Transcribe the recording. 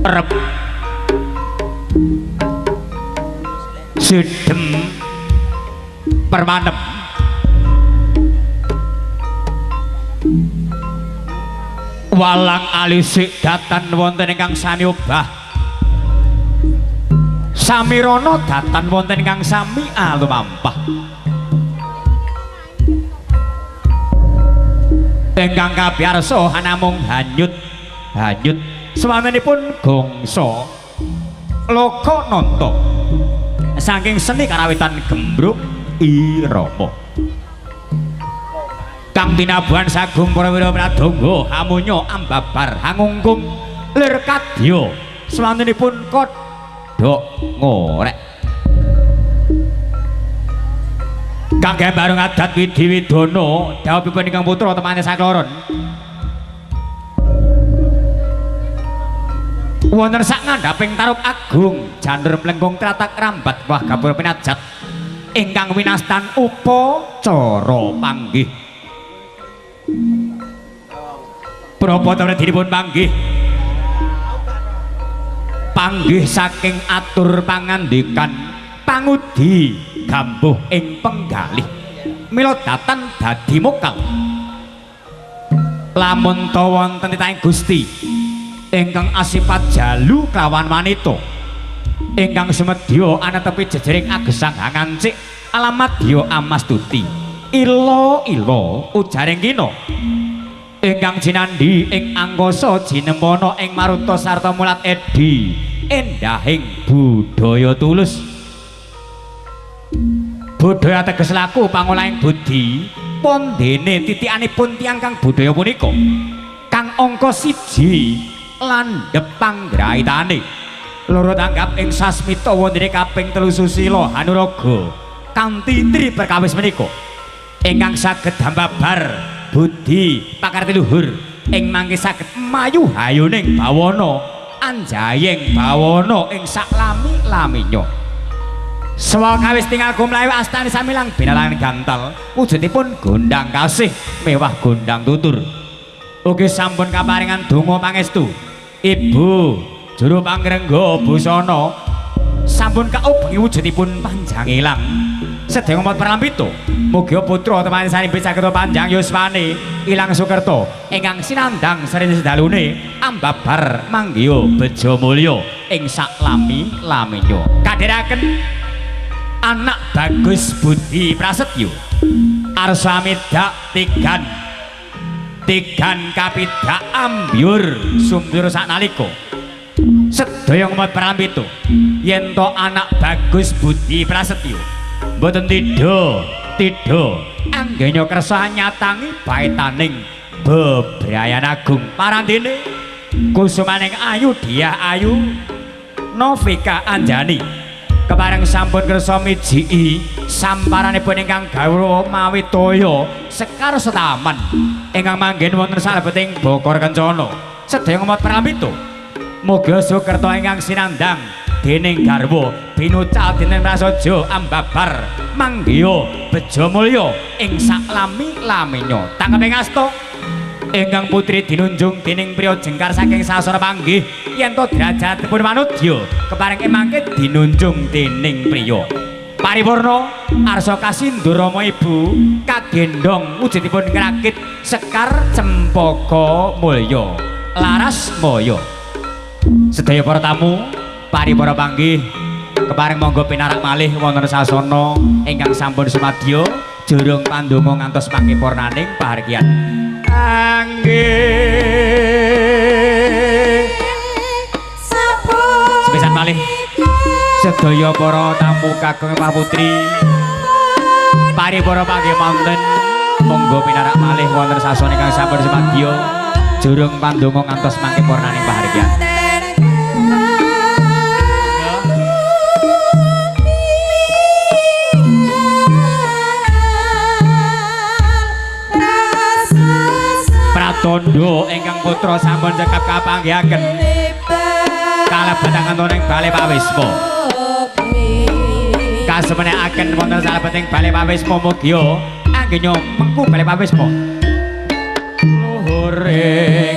Rep Sudem Permanem Walang alisik datan wonten ingkang sami obah Samirana datan wonten ingkang sami alumampah ingkang kabiarsa namung hanyut hanyut swantenipun gongso Lokananta saking seni karawitan gembruk irama kang tinabuhan sagung para wira pradangga hamunya ambabar hangungkung lir kadya swantenipun kodhok ngorek kang gawe bareng adat widhi widana dhawuhipun ingkang putra temane sakloron wonten sak ngandhaping tarup agung janur mlengkung tratak rambat wah gapura pinajat ingkang winastan upacara panggih prapa dinipun panggih panggih saking atur pangandikan pangudi gambuh ing penggalih mila datan dadi mokal lamun ta wonten titahing Gusti ingkang asipat jalu kelawan wanita ingkang sumedya anetepi jejering agesang hangancik alamadya amastuti ila ila ujaring kina ingkang jinandhi ing angkasa jinempana ing maruta sarta mulat edi endahing budaya tulus budaya teges laku pangolahing budi pondene titikanipun tiyang kang budaya punika kang angka 1 landhep panggraitane loro tanggap ing sasmita wondene kaping 3 susila hanuraga kanthi tri perkawis menika ingkang saged ambabar budi pakarti luhur ing mangke saged mayu hayuning bawana anjayeng bawana ing saklami-laminya sawetawis tinggal gumlayu astane samilang binalang gantal wujudipun gondang kasih mewah gondang tutur ugi sampun kaparingan donga pangestu ibu juru pangrengga busana sampun kaubengi wujudipun panjang ilang sedaya umat prampita mugi putra temane sarimbi saged panjang yuswane ilang sukerta ingkang sinandang sering sedalune ambabar manggiya beja mulya ing saklami-laminya kadheraken anak Bagus Budi Prasetyo arsa amidak tigan tigan kapidak ambyur sumbyur saknalika sedaya umat prampita yen to anak Bagus Budi Prasetyo mboten tidha tidha anggenya kersa nyatangi baetaning bebrayan agung parandene kusumaning ayu Diah Ayu Novika Anjani kepareng sampun kersa mijiki samparanipun ingkang gawra mawi toya sekar setaman ingkang manggen wonten salebeting Bokor Kencana sedaya umat prampita mugi sukerta ingkang sinandang dening garwa binucal dening prasaja ambabar manggiya beja mulya ing saklami-laminya tangkeping asta ingkang putri dinunjung dening priya jengkar saking sasana panggih yen to derajatipun manudya kepareng mangke dinunjung dening priya paripurna arsa kasindur rama ibu kagendhong wujudipun ngrakit sekar cempaka mulya laras maya sedaya para tamu paripurna panggih kepareng monggo pinarak malih wonten sasana ingkang sampun sumadya jurung pandonga ngantos mangke purnaning pahargyan angge sepisan malih sedaya para tamu kakung putri paripurna panggih wonten monggo pinarak malih wonten sasana ingkang sampun sumadya jurung pandonga ngantos mangke purnaning pahargyan. Tondo ingkang putra sampun cekap kapanggihaken kalebetaken wonten ing Balai Pawisma kasemenekaken wonten salebeting Balai Pawisma mugia anggenya mengku Balai Pawisma luhure.